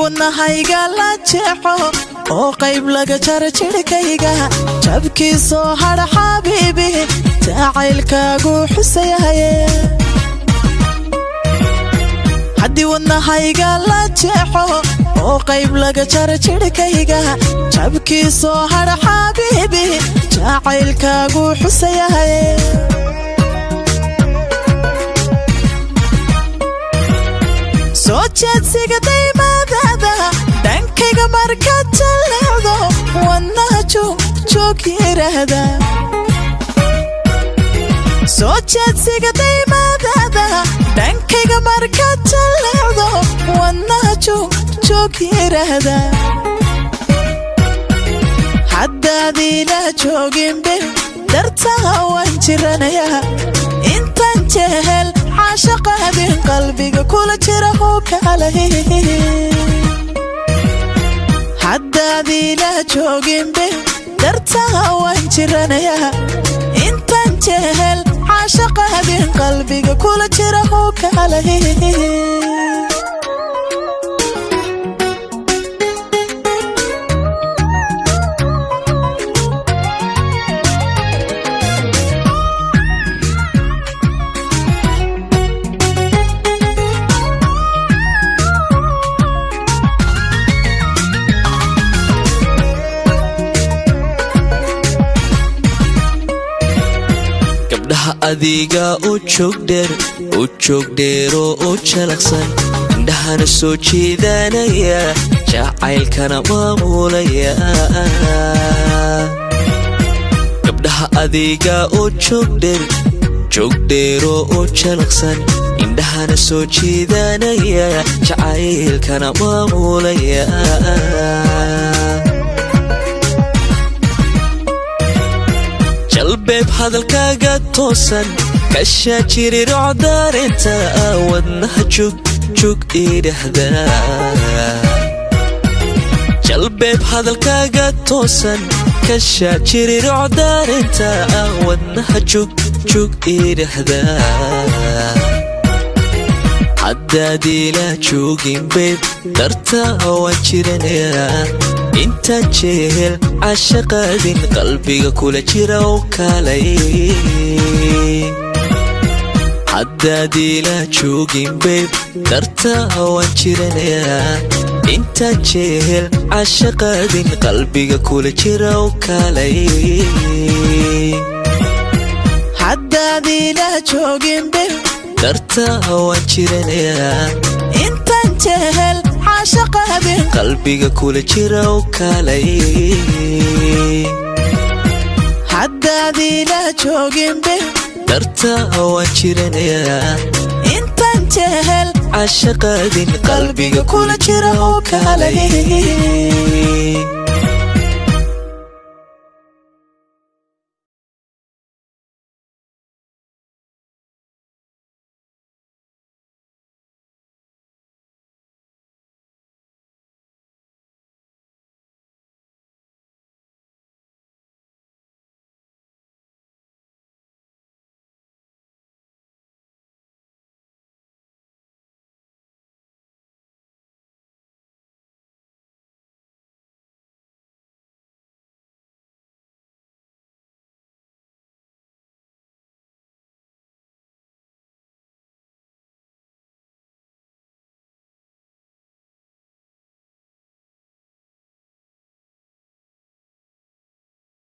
Wadnahayga la jeexo oo qayb laga jaro jidhkayga, jabkii soo hadha, xabiibi, jacaylkaagu xusayahaye. Haddii wadnahayga la jeexo oo qayb laga jaro jidhkayga, jabkii soo hadha, xabiibi, jacaylkaagu xusayahaye. Soo jeedsiga daymadada dhankayga markaad jalleecdo, wadnaha joogjoog yidhaahda. Soo jeedsiga daymadada dhankayga markaad jalleecdo, wadnaha joogjoog yidhaahda. Haddaad ila jooginbe, dartaha waan jiranayaa. Intaan jehel caashaqaadin, qalbiga kula jira hukaalay. Haddaad ila jooginbe, dartaha waan jiranayaa. Intaan jehel caashaqaadin, qalbiga kula jira hukaalay. Gabdhaha adiga u joogdheer, u joogdheeroo u jalaqsan, indhahana soo jeedanaya, jacaylkana maamulaya. Gabdhaha adiga u joogdheer, joogdheeroo u jalaqsan, indhahana soo jeedanaya, jacaylkana maamulaya. Jalbeeb hadalkaaga toosan, kashaa jirirocdarinta, wadnaha jugjug idhahda. Jalbeeb hadalkaaga toosan, kashaa jirirocdarinta, wadnaha jugjug idhahda. Haddaad ila joogin, babe, darta waan jiranayaa. Intaan jehel cashaqaadin, qalbiga kula jira u kaalay. Haddaad ila joogin, babe, darta waan jiranayaa. Intaan jehel cashaqaadin, qalbiga kula jira u kaalay. Haddaad ila jooginbe, Darta waan jiranayaa. Intaan jehel caashaqaadin, qalbiga kula jira u kaalay. Haddaad ila jooginbe, Darta waan jiranayaa. Intaan jehel cashaqaadin, qalbiga kula jira u kaalay.